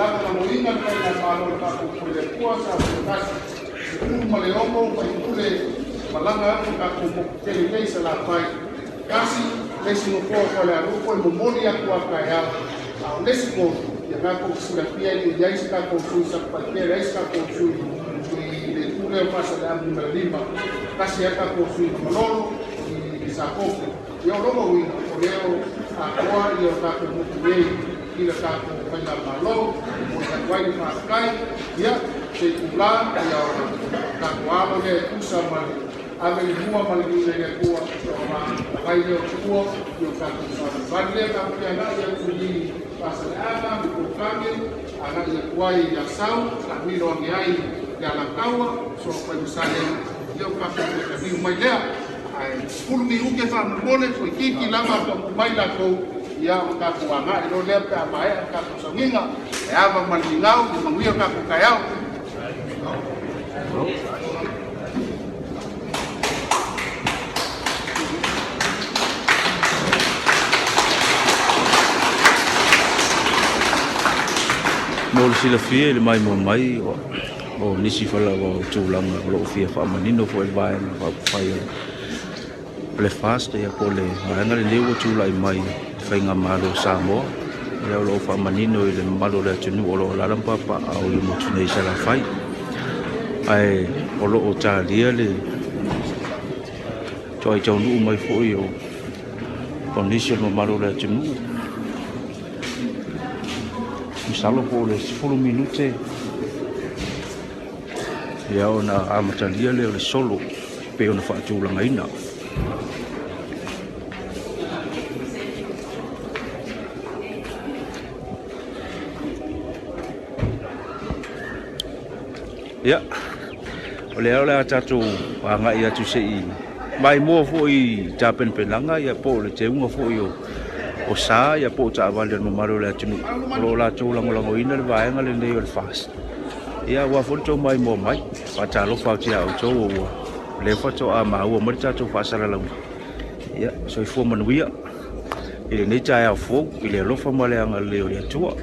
lagolagoina le Faigamalo a le Faaopoopo i le Atua Sautoatasi, 16 faipule malaga atu i le tatou motu tele nei i Salafai. Tasi le isi nofoa o Falealupo e momoli atu a taeao, a o le isi tolu, ia na tou te silafia e le i i ai se tatou sui i Satupaitea, leai se tatou sui i le itu lea o Faasaleleaga Nu.5, tasi lava le tatou sui na malolo i Safotu. Ia o lona uiga, o lea o atoa ia o tatou motu nei i le tatou Faigamalo. E momoli atu ai le faafetai, ia se i tulā ia o tatou alo lea e tusa ma le ave i mua ma le viiga i le Atua, ona fai lea o tua i o tatou savavali lea tatou te agai atu i Faasaleleaga ma Polokalame agai atu ai i Asau, taamilo ane ai i Alataua, soafai ma Salega, ia o tatou toe taliu mai lea. Ae 10 minute faamolemole, toeitiiti lava taunuu mai latou, ia ona tatou agai loa lea pe a maea le tatou sauniga. E ava ma le migao, ia manuia le tatou taeao. Mo le silafia i le maimoa mai o nisi lava o tulaga o lo o fia faamanino foi i le Vaega Faaupufai o le FAST po o le vaega lenei ua tulai mai i le faigamalo a Samoa, o lo o faamanino i le mamalu o le atunuu o lo o alaala ma papaaao i le motu nei i Salafai. Ae o lo o talia le toai taunuu mai foi o nisi o le mamalu o le atunuu. Masalo po o le 10 minute ia ona amatalia lea o le solo e pei ona faatulagaina. Ia, o lea o le a tatou agai atu se i maimoa foi i tapenapenaga ia po o le teuga foi o sa ia po o taavale a le mamalu o le atunuu o lo o latou lagolagoina le vaega lenei o le FAST. Ia aua foi le tou maimoa mai. Faatalofa atu ia outou ua lea faatoa maua mai le tatou faasalalauga. Ia, soifua manuia i lenei taeao fou i le alofa ma le agalelei o le Atua.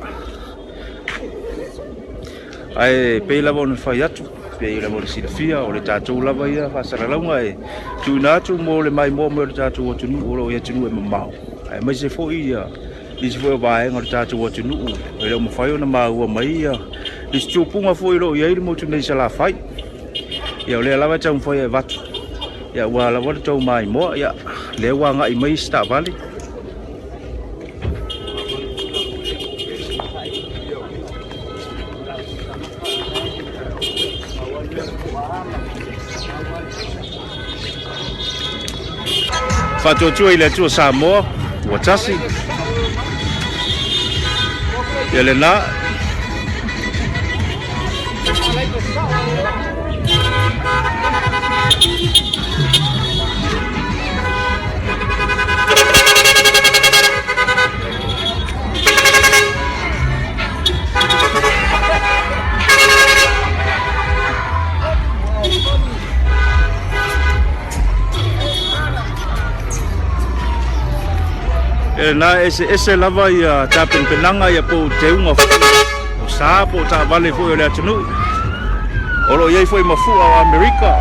Ae pei lava ona fai atu, pei lava ona silafia, o le tatou lava ia faasalalauga e tuuina atu mo le maimoa mai o le tatou atunuu o lo o i atunuu e mamao, aemaise foi ia nisi foi o vaega o le tatou atunuu e le o mafai ona maua mai ia nisi tupuga foi o lo o i ai le motu nei i Salafai. Ia o lea lava e taumafai e avatu, ia aua lava le tou maimoa, ia lea ua agai mai isi taavale. Faatuatua i le Atua Samoa ua tasi. Ia lena. E na ese ese lava ia tapenapenaga ia po o teuga foi o sa po o taavale foi o le atunuu. O lo o i ai foi ma fua o Amerika.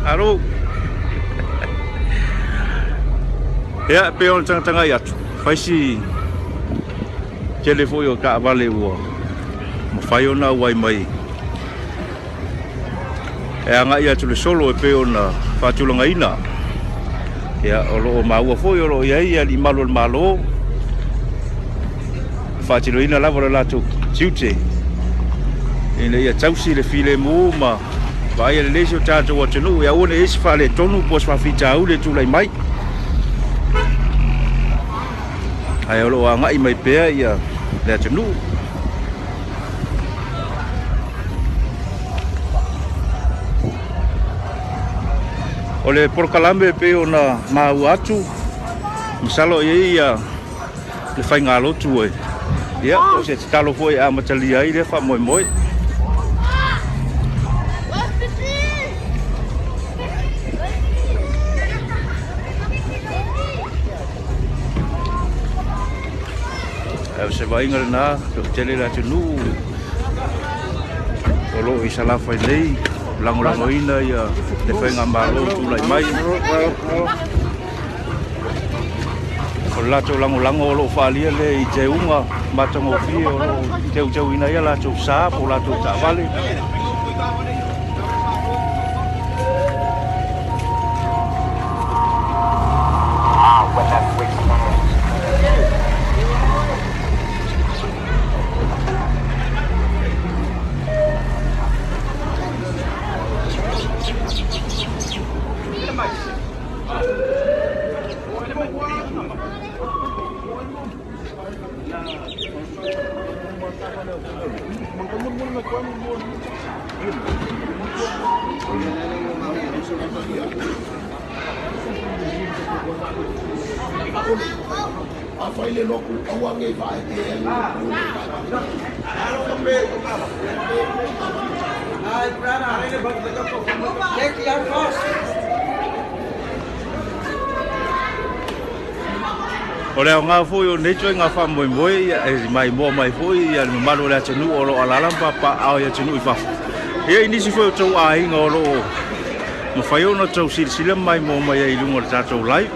Alo. Ia, e pei ona tagatagai atu, fai si tele foi o taavale ua mafai ona auai mai e agai atu le solo e pei ona faatulagaina. Ia, o lo o maua foi o lo o i ai alii malu o le Malo e faatinoina lava lo latou tiute ina ia tausi le filemu ma vaaia lelei si o tatou atunuu ia aua ne i i ai se faaletonu po o se faafitauli e tulai mai. Ae o lo o agai mai pea ia le atunuu. O le polokalame e pei ona maua atu, masalo e i ai ia le faigalotu e ia po o se tatalo foi e amatalia ai lea faamoemoe. Ae o se vaaiga lena, toatele le atunuu o lo o i Salafai nei, lagolagoina ia le faigamalo o tulai mai. O le latou lagolago o lo o faaalia lea i teuga matagofie o lo o teuteuina ai a latou sa po o latou taavale. O le aoga foi o nei ituaiga faamoemoe e maimoa mai foi le mamalu o le atunuu o lo o alaala ma papaaao i atunuu i fafo. Ia i nisi foi o outou aiga o lo o mafai ona outou silasila ma maimoa mai ai i luga o le tatou live.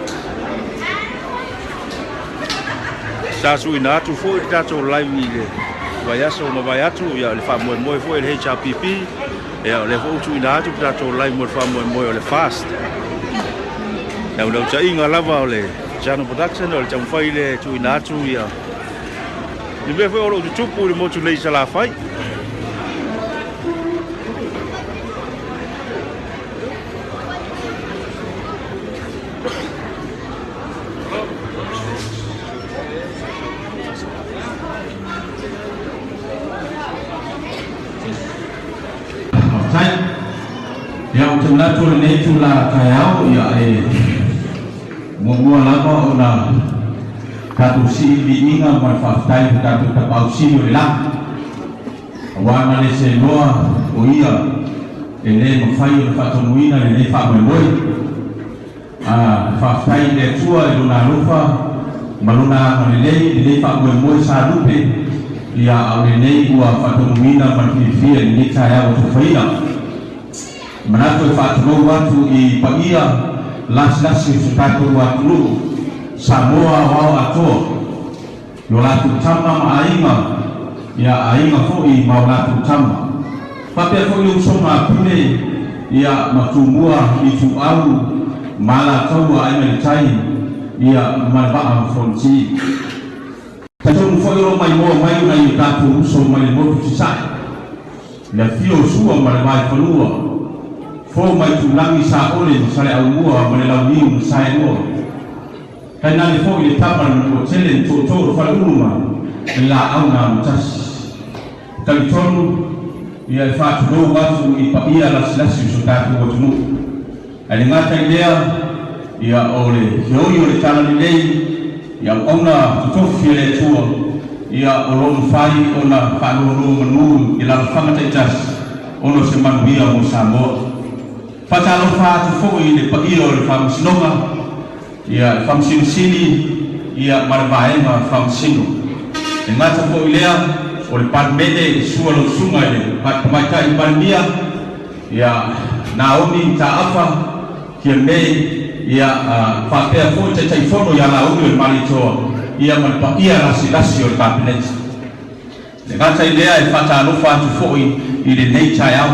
Sa suina atu foi le tatou live i le vaiaso ua mavae atu, ia le faamoemoe foi o le HRPP, ia o lea foi ua tuuina atu le tatou live mo le faamoemoe o le FAST. Naunautaiga lava o le Channel Production o le taumafai le tuuina atu ia le mea foi o lo o tutupu i le motu nei i Salafai. Faafetai. Ia, ou te manatu o lenei itula taeao, ia e muamua lava ona tatou sii viiga ma le faafetai i lo tatou Tapaau Sili o le Lagi, aua na le seloa o Ia e le mafai ona faatonuina lenei faamoemoe. A faafetai i le Atua i Lona alofa ma Lona agalelei i lenei faamoemoe sa lupe, ia, a o lenei ua faatonuina ma le fiafia i lenei taeao ua tofaina. E manatu e faatulou atu i paia lasilasi o si o tatou atunuu, Samoa aoao atoa, i o latou tama ma aiga, ia, aiga foi ma o latou tama. Faapea foi le usoga a Pule, ia, ma Tumua, Ituau, ma Alataua, Aiga i le Tai, ia, ma le Vaa o Fonoti. Talitonu foi o lo o maimoa mai nai o tatou uso mai le motu Sasae, le afio o Sua ma le Vaefanua, Fo ma Itulagi, Saole ma Saleaaumua ma le Launiu na Saelua. Tainane foi le tama le Manuatele, le tootoo, le faleulu ma le laau na amotasi. Talitonu, ia e faatulou atu i paia lasilasi o so tatou atunuu. Ae le gata i lea, ia o le feoi o le Talalelei, i auauna totofi a le Atua, ia o lo o mafai ona faanonomanu i alalafaga taitasi ona o se manuia mo Samoa. Faatalofa atu foi i le paia o le Faamasinoga, Ia, le Faamasino Sili, ia, ma le Vaega Faamasino. E gata foi i lea, o le Palemene i sua lau susuga i le Tamaitai Palemia, ia, Naomi Taafa, Fiame, ia, faapea foi Taitaifono ia Laauli o le Malietoa, ia, ma le paia lasilasi o le Kapeneta. E gata i lea, e faatalofa atu foi i lenei taeao.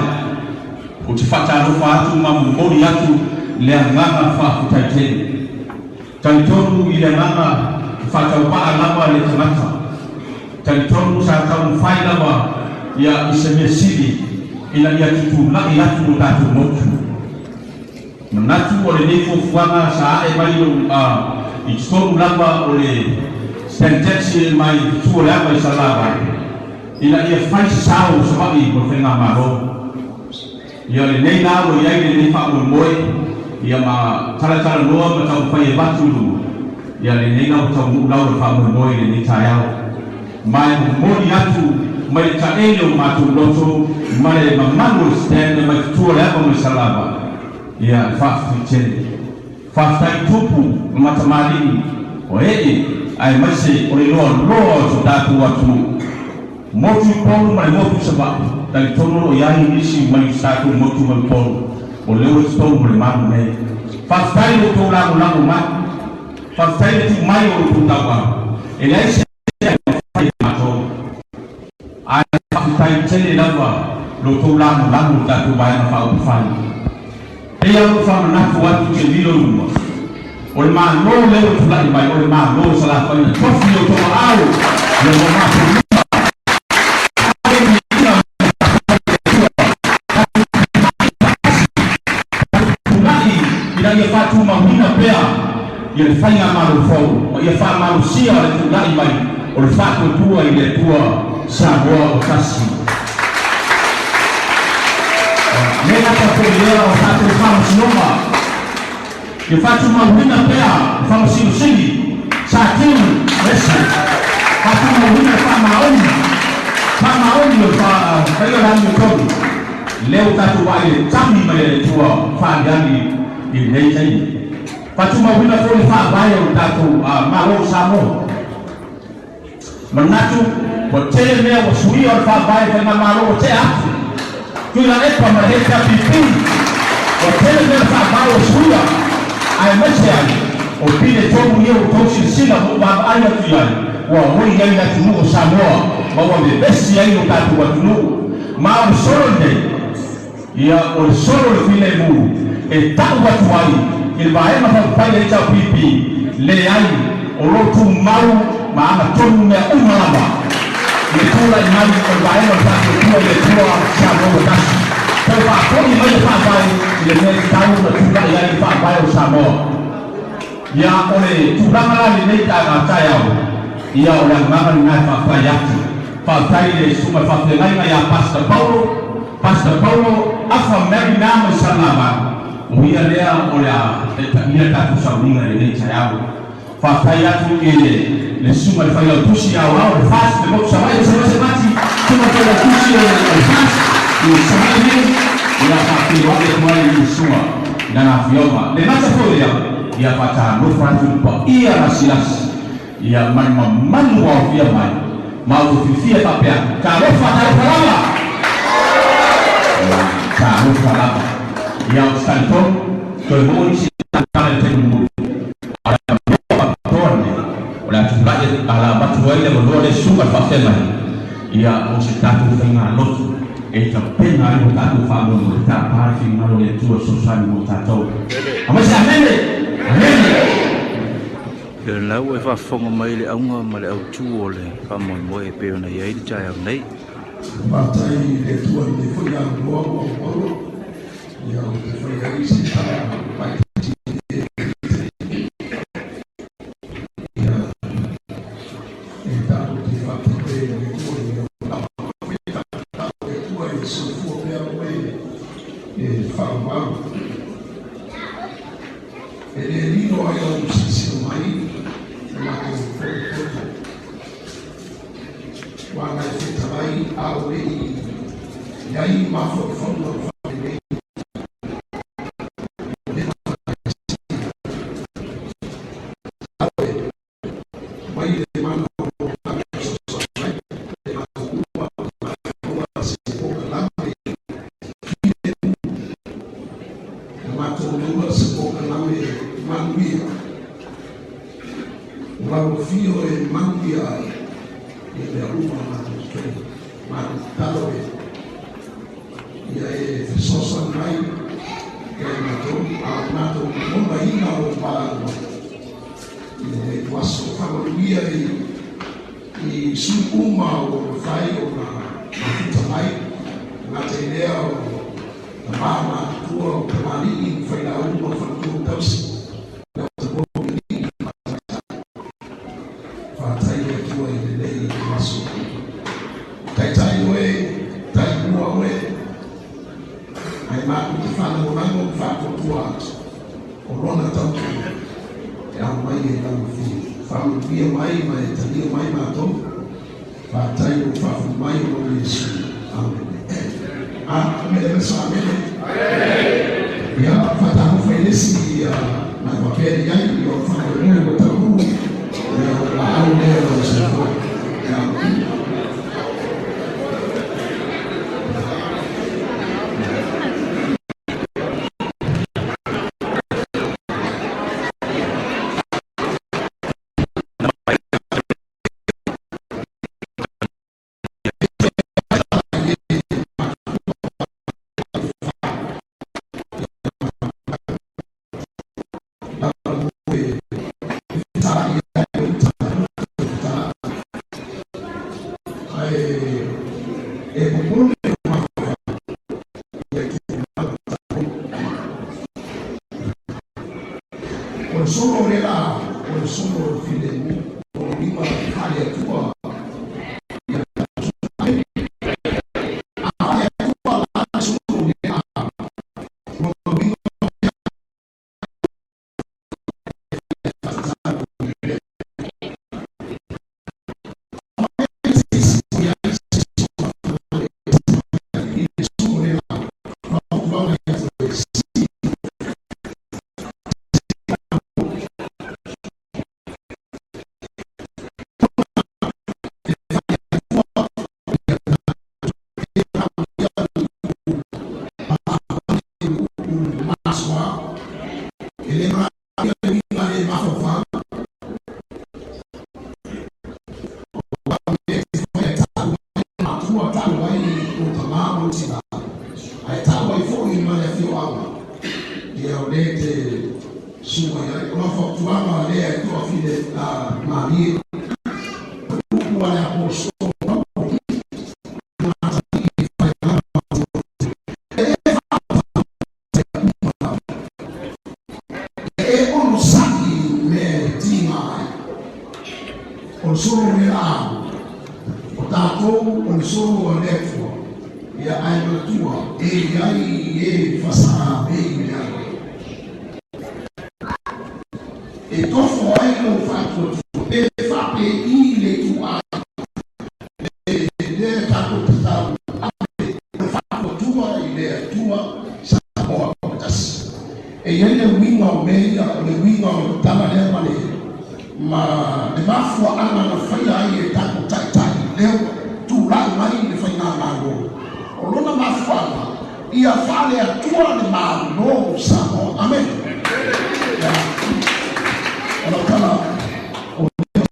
Ou te faatalofa atu ma momoli atu le agaga faafetai tele. Talitonu i le agaga e faataupaa lava le tagata. Talitonu sa taumafai lava ia i se mea sili ina ia tutulai atu lo tatou motu. Manatu o lenei fuafuaga sa ae mai lou i totonu lava o le. Stan Jackson mai Tua le Ava i Salava ina ia fai se sao o Savaii mo le Faigamalo. Ia lenei la ua i ai lenei faamoemoe ia ma talatalanoa ma taumafai e avatu i luma, ia lenei la ua taunuu lau le faamoemoe i lenei taeao. Ma e momoli atu mai le taele o matou loto ma le mamalu o le stand mai Tua le Ava mai Salava ia le faafetai tele. Faafetai Tupu ma Tamalii o ee aemaise o le loaloa o so tatou atunuu. Motu i Upolu ma le motu i Savaii, talitonu o lo o i ai nisi mai so tatou motu mai Upolu o lea ua i totonu o le malu nei. Faafetai lo outou lagolago mai. Faafetai le tuu mai o lo outou tauau. E leai se mea e mafai e matou. Ae faafetai tele lava lo outou lagolago i le tatou Vaega Faaupufai. Pei lava ona faamanatu atu te lilo i luma, o le Malo lea ua tulai mai, o le Malo o Salafai na tofi i outou aao ia ua matou lima tulai ina ia faatumauina pea ia le faigamalo fou ma ia faamalosia le tulai mai o le faatuatua i le Atua Samoa ua tasi. Le gata foi lea o tatou faamasinoga ia faatumauina pea le Faamasino Sili Sa Tiu Rese, faatumauina le faamaoni, faamaoni o le faiga o le amiotonu lea ua tatou vaai i le tali mai a le Atua faaliali i lenei taimi. Faatumauina foi le faavae o le tatou Malo o Samoa. Manatu, ua tele mea ua suia o le faavae faigamalo ua tea atu. Tuilaepa ma le HRPP, ua tele mea o le faavae ua suia, aemaise ai o pine tonu ia ua tou silasila ma ua vaavaai atu i ai, ua oi ai le atunuu o Samoa ma ua vevesi ai lo tatou atunuu. Ma o le solo lenei. Ia, o le solo o le filemu e tau atu ai i le Vaega Faaupufai a HRPP, leai, o lo o tumau ma agatonu mea uma lava i le tulai mai o le Vaega o le Faatuatua i le Atua Samoa ua tasi. Toe faafoi mai le Faavae i le mea e tatau ona tulai ai le Faavae o Samoa. Ia, o le tulaga la lenei taeao, ia, o le agaga lena e faafetai atu. Faafetai i le Susuga Faafeagaiga ia Pastor Paulo, Pastor Paulo Afa Mary Na mai Salelavalu, o ia lea o le a taitaia le tatou sauniga i lenei taeao. Faafetai atu i le le Susuga i le Failautusi Aoao o le FAST, le motu Savaii, Savaii Mati, Susuga i le Failautusi o le FAST i Savaii nei, ia faafeiloai atu ai i le Susuga i lana afioga. Le gata foi lea, ia faatalofa atu i le paia lasilasi Ia ma le mamalu ua aofia mai, ma ou te fiafia e faapea atu, Talofa, talofa lava! Ia, talofa lava. Ia, ou te talitonu, toe maua nisi tala i le taimi mulimuli, a o le avanoa faapitoa lenei, o le a tulai a la avatu ai le avanoa lea suka le faafeagai, ia, mo se tatou faigalotu e tapena ai lo tatou faamoemoe, tapa le finagalo o le Atua e fesoasoani mo tatou. Aumai se amene! Amene! O lena ua e faafofoga mai i le auga ma le autu o le faamoemoe e pei ona i ai le taeao nei. Faafetai i le Atua i lenei foi avanoa ua maua, ia ou te fai ai se tala laitiiti ia e tatou te faafetai i le Atua i le Atua e soifua pea oe e faaauau. E le lilo ai lau silasila mai i matou potopoto. Ua na e fetalai a o le i i ai mafaufauga faapenei. Mai le mana o lo tatou fesoasoani mai, le matou uma maua se polokalame filemu. Na matou maua se polokalame manuia. O lau afio e manuia ai ia mea uma matou te faia. Matou tatalo e ia e fesoasoani mai ia i matou, a o matou monaina o lou valaau mai i lenei aso. Faamanuia i i sui uma ua mafai ona mafuta mai, e gata i lea o tama matutua, o tamalii ma failauga o faletua tausi, lau tamoe alii ma tamaitai. Faafetai. te faalagolago ma faatuatua atu o lona tautua e aumai e lau Afioga. Faamanuia mai ma e talia mai matou. Faafetai i lou faafofoga mai o lona Iesu. Amene. Amene ma sa amene. Ia, faatalofa i le isi na faapea i ai i o faamoemoe ua taunuu, ia o le laau lea o lou soifua. Ia. O le solo o lea la, o le solo o le filemu, o le lima faale-Atua ia A faale-Atua la le solo o lea la, lona uiga E le manaomia le uiga le mafaufau, aua o le mea e te fai e tau ai matua, tau ai lou tama ma lou tina, ae tau ai foi ma le afioaga, ia o lea e te susu mai ai. O lau fautuaga lea e toafile malie, o le upu a le Aposetolo Paulo, matalii e fai lava e E onosai i mea e tiga ai. O le solo o lea laau, o tatou o le solo a le Atua, ia ae manatua e i ai e fasaa e i le ala. E tofo ai lou faatuatua pe faapei le ituaiga lea tatou te tau ave o le faatuatua i le Atua Samoa o tasi. E i ai le uiga o mea ia, o le uiga o le tala lea ma le ma le mafuaaga na faia ai e tatou taitai lea ua tulai mai le faigamalo. O lona mafuaaga, ia faale-Atua le Malo o Samoa. Amene. Ia, o lau tala, o lea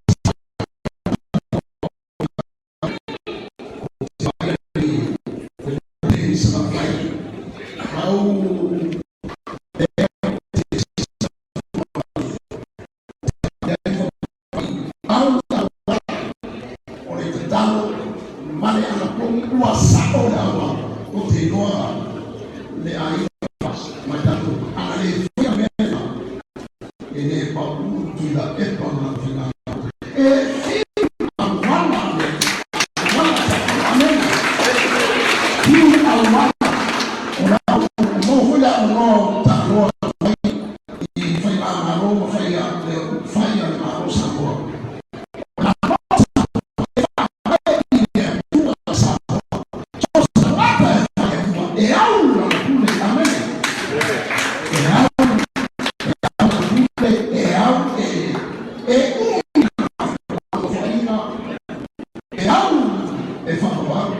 O le tatalo ma le anapogi ua sao le auala ou te iloa le aiga ma tatou ana le faia mea na e le pauu Tuilaepa ma lana faigamalo e fiu auala le auala tatou amene fiu auala o lau maua foi le avanoa o taaloa atu ai i faigamalo ma faia le upufai a le Malo o Samoa. E au lana pule, amene. E au, e au lana pule, e au e, e umi lana faiga, e au e whakawau.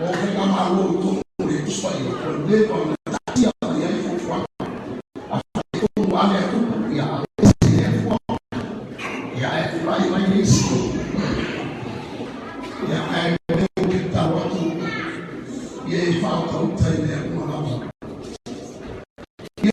O faigamalo i totonu o le Tusi Paia, o le leva ona taatia mai ai fuafuaga a faaletonu a le Atua, ia aveese le Atua, ia ae tulai mai le isi. Ia ae o lea ou te tatalo atu, ia e faautauta i mea uma lava. Ia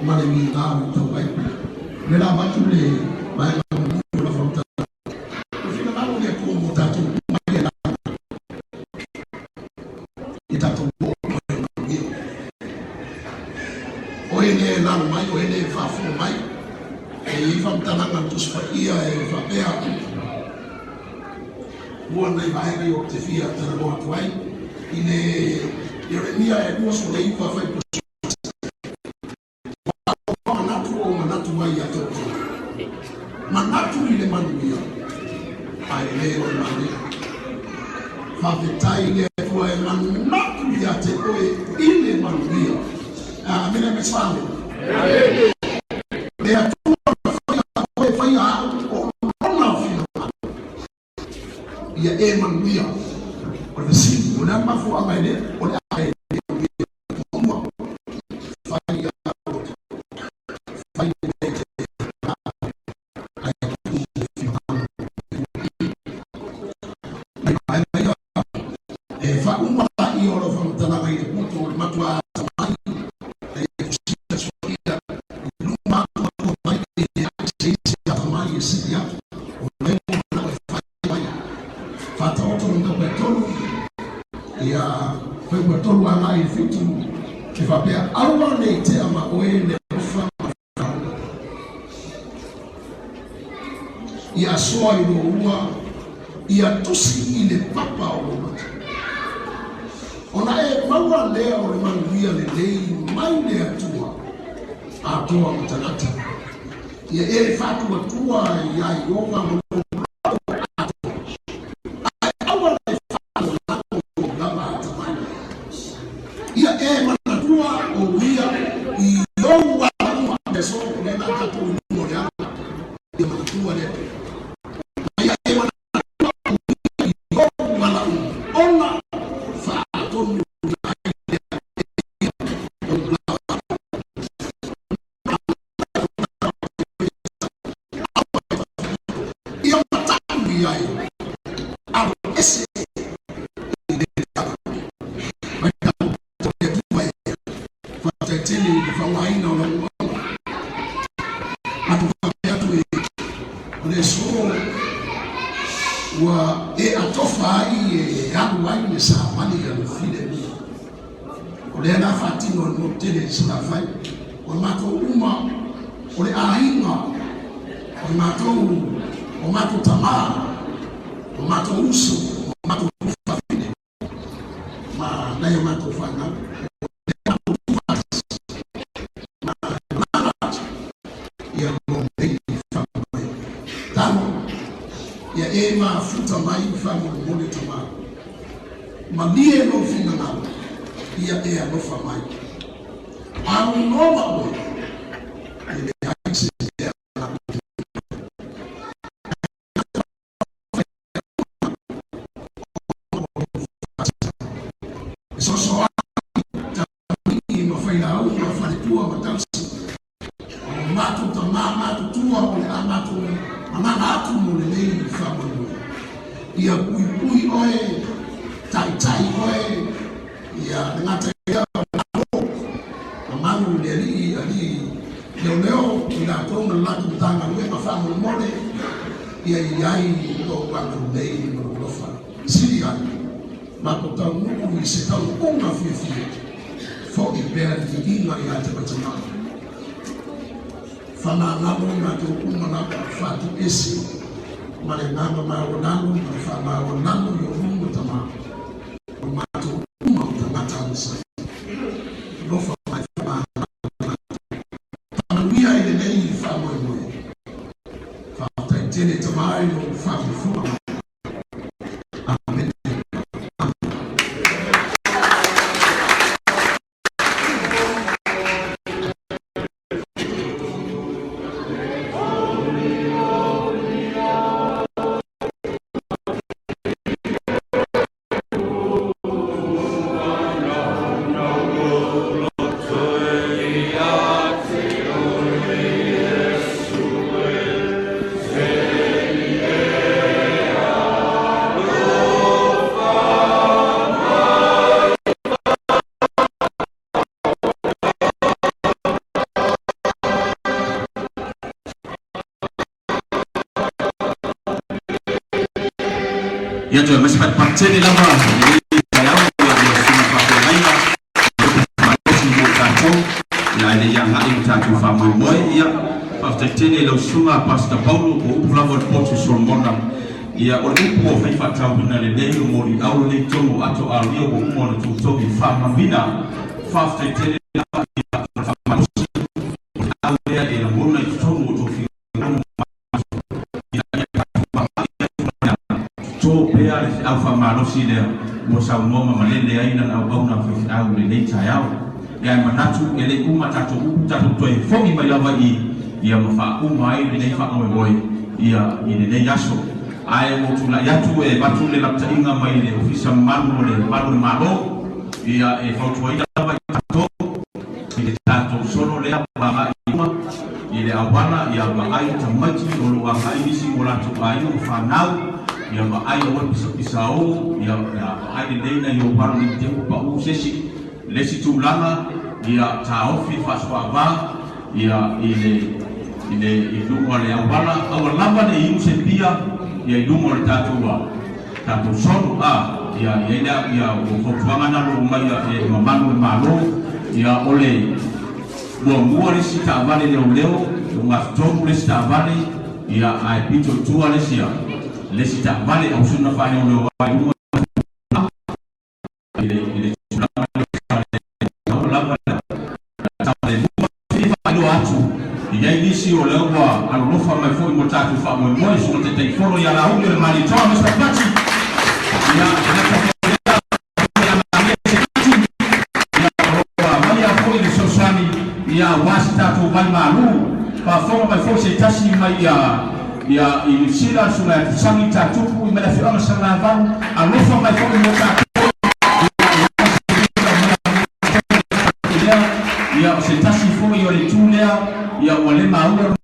Ma le migao i tau ai. O lea la avatu le vaega mulimuli o lau faamatalaga. O le finagalo o le Atua mo tatou uma ia ia tatou oo mai i manuia. O e lea e lalo mai, o e lea e faafofoga mai, e i ai faamatalaga a le Tusi Paia e faapea, Lua nai vaega ia ou te fia talanoa atu ai i le Ieremia e 29 fuaiupu 11. Manatu o manatu ai ia te outou, manatu i le manuia, ae le o le manuia. Faafetai i le Atua e manatu ia te oe i le manuia. Amene, amene, sfale. Le Atua na faia oe, faia au o lona finagalo. Ia e manuia. O le fesili, o le a le mafuaaga e le, o le a e le manuia muamua? Fai ia loto, fai le mea e te manao, ae tuu le finagalo i vaega ia. E faauma laia o lau faamatalaga i le poto o le matua atamai e tusia soia i luma atu atua mai e leai se isi atamai e sili atu o lea ua manao e fai mai. Faataoto le mataupu e tolu, ia fuaiupu e tolu agai i le 7 e faapea, Aua ne i tea ma oe le alofa ma le faauuga. Ia asoa i lou ua, ia tusi i le papa o lou mata. Ona e maua lea o le manuia lelei mai le Atua atoa ma tagata. Ia e faatuatua iā Ieova ma lou loto atoa, ae aua le faalagolago i ou lava atamai. Ia e manatua o ia i ou ala uma, le aso o lea na tatou i luga o le ala, ia manatua le Atua. Ma ia e manatua o ia i ou ala uma, ona faatonu ai lea e ia ou lava. Ia mataku i ai, alo ese i le ala. Mai tatou le Atua e faafetai tele i le faaaogaina o lau auauna. Matou faapea atu e o le aso ua e atofa ai e alu ai le savali a le filemu. O lea la faatino e le motu tele i Salafai, o matou uma, o le aiga, o matou, o matou tamā, o matou uso, o matou tuafafine, ma nai o matou fanau, o lea matou tuufaatasi, ma e malaga atu, ia lo nei faamoemoe. Talo, ia e mafuta mai faamolemole tamā. Malie lou finagalo, ia e alofa mai. Aunoa oe, e leai se mea latou te E sosoa ai tamalii ma failaau ma faletua ma tausi. O matou tamā matutua o le a matou malaga atu mo lenei faamoemoe. Ia puipui oe, taitai oe, ia le gata i lea o le Malo, mamalu i le alii, alii leoleo, i latou ma le latou Matagaluega faamolemole, ia i ai lou agalelei ma lou alofa. Sili ai, matou taunuu i se taunuuga fiafia, Foʻi pea le viiga ia te oe Tamā. Fananalo matou uma lava faatuese ma le agaga maualalo ma le faamaualalo i ou luma Tamā, o matou uma o tagata agasai. Alofa mai faamagalo matou. Faamanuia i lenei faamoemoe. Faafetai tele Tamā i lou faafofoga mai. Amene. Amene. Ia toe aumai se patupatu tele lava i lenei taeao ia mo le susuga faafeagaiga o le malosi mo i tatou ia ae le i agai i tatou faamoemoe. Ia faafetai tele i lau susuga Pastor Paulo o upu lava o le potu Solomona ia o le upu ua fai faatauina lelei o moliau lelei tonu o ato alia ua uma ona tutogi faamanuina. Faafetai tele lava ia o le faamalosi o le au lea e lagona i totonu o tou finagalo ma Toto pea le feau faamalosi lea ua saunoa ma malele ai lana auauna faifeau i lenei taeao. Ia ae manatu e le i uma tatou upu tatou toe fogi mai lava i ia ma faauma ai lenei faamoemoe ia i lenei aso. Ae ua ou tulai atu e avatu le lapataiga mai le Ofisa Mamalu o le Malu o le Malo ia e fautuaina lava i tatou i le tatou solo lea ua agai i luma i le auala ia vaai tamaiti o lo o agai nisi mo latou aiga ma fanau ia vaai aua le pisapisa o ia vaai lelei nai ou alo ne i te i ua pau se isi le isi tulaga ia taofi le faasoaava ia i le i le i luga o le auala aua lava ne i inu se pia ia i luga o le tatou tatou solo a ia i ai lea ia o fautuaga na o lo o aumai e mamalu o le Malo ia o le muamua le isi taavale leoleo o gafatolu le isi taavale ia ae pito i tua le isi le isi taavale ausuna faaleoleo ai luga i le i le tulaga lea lava faailoa atu i ai nisi o lea ua alolofa mai foi mo tatou faamoemoe susuga Taitaifono ia Laauli o le Malietoa Mr. Pati ia ia maia foi le fesoasoani ia aua se tatou vai malu faafofoga mai foi se tasi mai ia ia i Niu Sila le susuga ia Tusani Tatupu i mai le afioaga Salelavalu alofa mai foi mo tatou Ia, o se tasi foi o le itu lea, ia ua le maua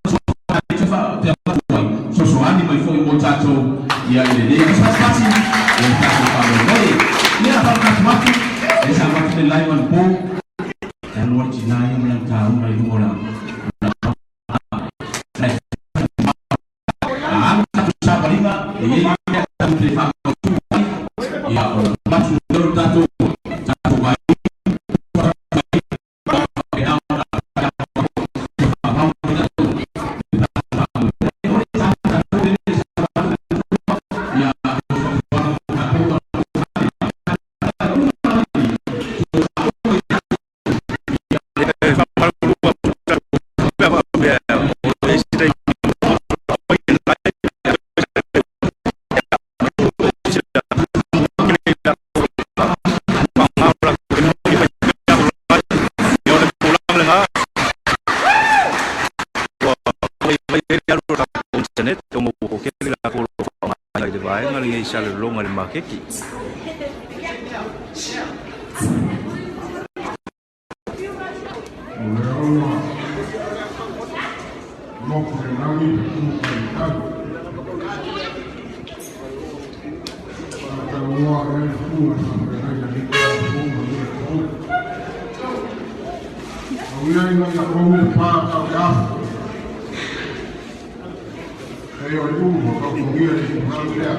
fesoasoani mai foi mo tatou ia i lenei aso pati ia le tatou faamoemoe. Ia, faamanatu atu, lea sa avatu le live anapo, e alu ai tina ia ma lana taula i luga o la A alu tatou savaliga, e i ai mea tatou te faamautu ai, ia o le avatu lea o le tatou tatou vaaiga I le vaega lenei sa lologa i le maketi. O lea ua nofo le lagi i le tau. Faataloa ai le susuga i le faafeagaiga Nicola Fou ma le Fou. Auia ina ia komi le pā tau te afu. Hei o le ulu o tautogia le itulau lea.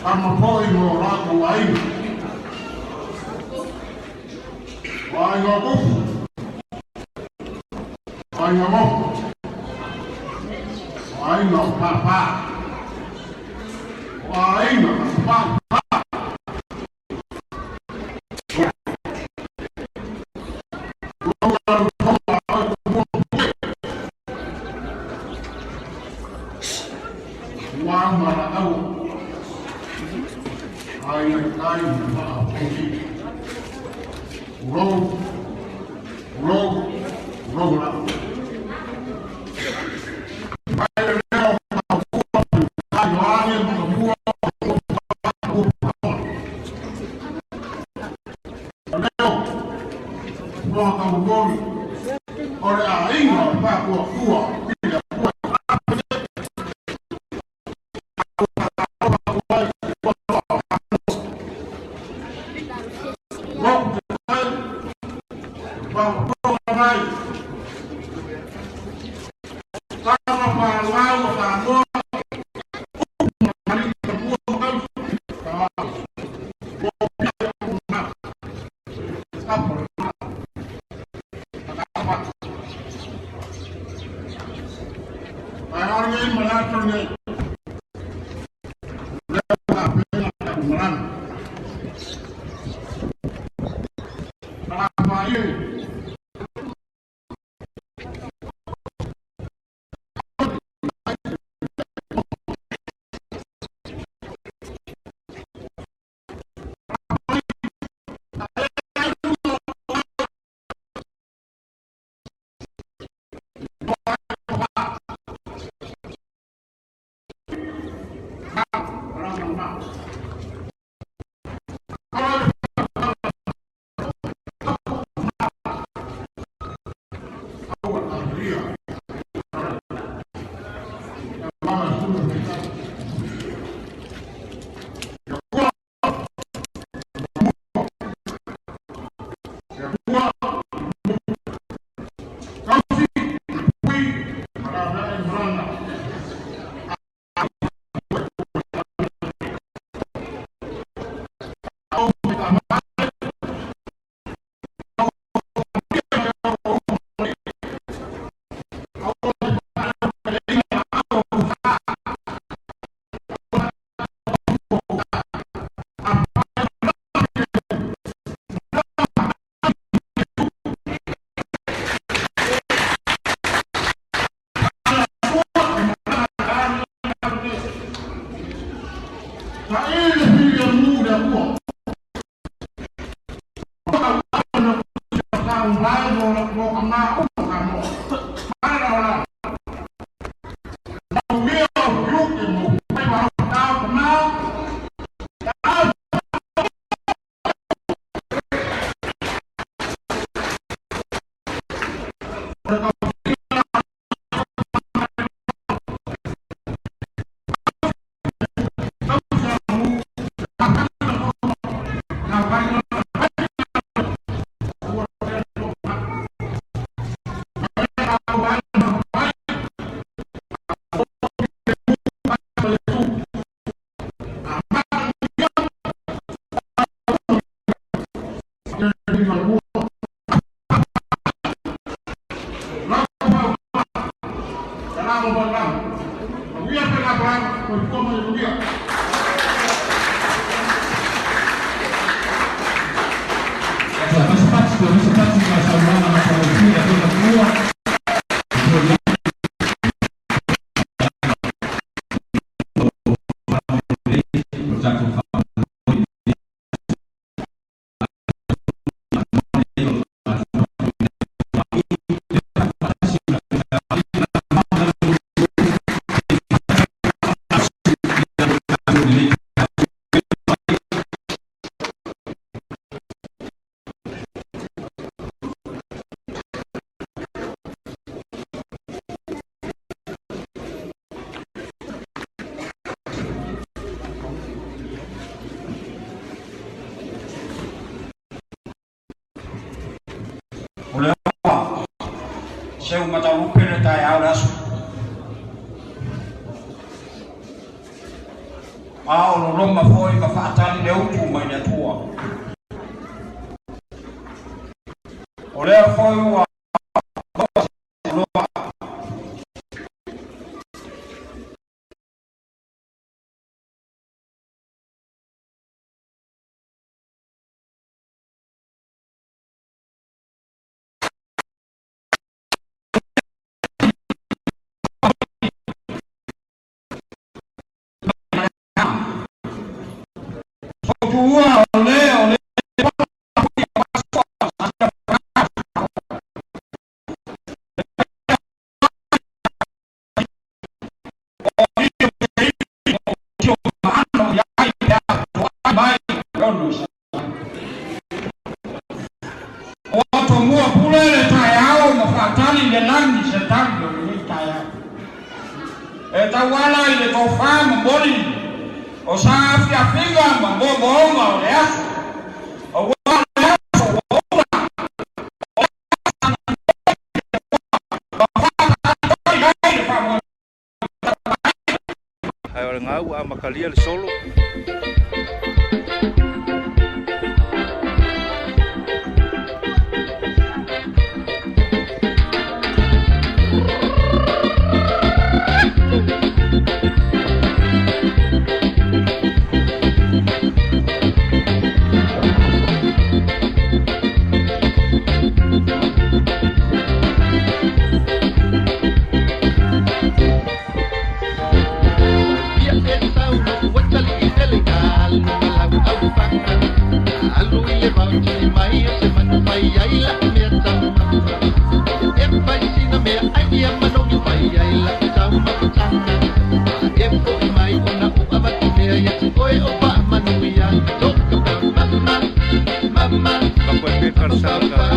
Tama foi mo rātou aiga. O aiga o Kupu. O aiga Mofu. O aiga o Pāpā. O aiga o Pāpā. Ua manaʻo aia i kai maʻapoki. Rou, rou, rou la. Mai le leo ka fua, ka ioane ma ka mua, momoli o le aiga o le Faatuatua i le Atua. Moku te tai, whangaponga mai, tama whalau o Samoa, upu mani ka mua tau, ka o pia o ma, apo le ma, ka Ai ora nei malato nei. Lea ua tapena tatou malana. Salafai e. O lea ua seu matalupe le taeao le aso. A o loloma foi ma faatali le utu mai le Atua. O lea foi ua loa Fautua o lea o le E tauala i le tofā momoli o saafiafiga ma moomooga o le aso, auā le aso ua ula, o le aso sa agalelei le Atua ua faataatoi ai le faamoemoe. Ae o le gau ua amatalia le solo. Pakoe pe talosaga ka